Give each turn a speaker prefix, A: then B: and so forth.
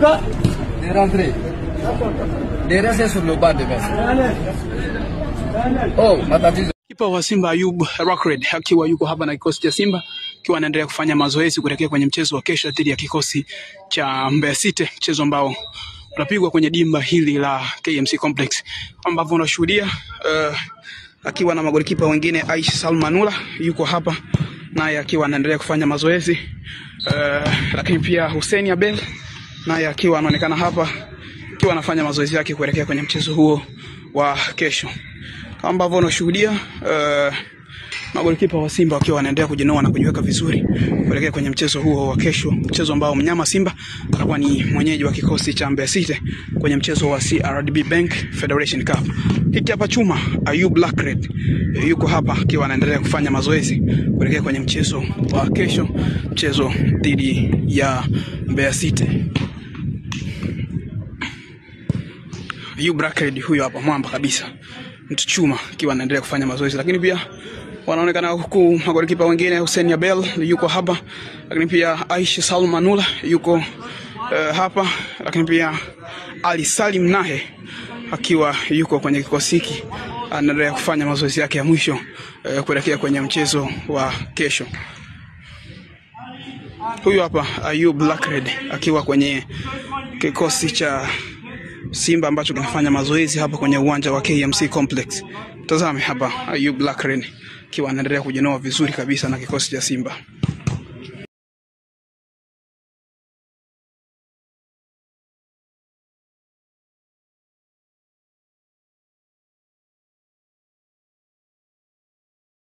A: là. De rentrer. De rester sur le banc demain. Oh, matatizo.
B: Kipa wa Simba Ayub Rockred akiwa yuko hapa na kikosi cha Simba akiwa anaendelea kufanya mazoezi kuelekea kwenye mchezo wa kesho dhidi ya kikosi cha Mbeya City, mchezo ambao unapigwa kwenye dimba hili la KMC Complex, ambapo unashuhudia akiwa na magolikipa wengine. Aisha Salmanula yuko hapa naye akiwa anaendelea kufanya mazoezi, lakini pia Hussein Abel naye akiwa anaonekana hapa akiwa anafanya mazoezi yake kuelekea kwenye mchezo huo wa kesho. Kama ambavyo unashuhudia magolikipa wa Simba wakiwa wanaendelea kujinoa na kujiweka vizuri kuelekea kwenye mchezo huo wa kesho, mchezo ambao mnyama Simba atakuwa ni mwenyeji wa kikosi cha Mbeya City kwenye mchezo wa CRDB Bank Federation Cup. Hiki hapa chuma Ayub Lakred yuko hapa akiwa anaendelea kufanya mazoezi kuelekea kwenye mchezo wa kesho, mchezo dhidi ya Mbeya City. Ayub Lakred huyo hapa mwamba kabisa, mtu chuma akiwa anaendelea kufanya mazoezi, lakini pia wanaonekana huku magolikipa wengine Hussein Abel yuko hapa, lakini pia Aisha Salmanula yuko hapa, lakini pia Ali Salim Nahe akiwa yuko kwenye kikosi hiki anaendelea kufanya mazoezi yake ya mwisho kuelekea kwenye mchezo wa kesho. Huyu hapa Ayub Lakred akiwa kwenye kikosi cha Simba ambacho kinafanya mazoezi hapa kwenye uwanja wa KMC Complex. Tazame hapa Ayub Lakred akiwa anaendelea kujinoa vizuri kabisa na kikosi cha Simba.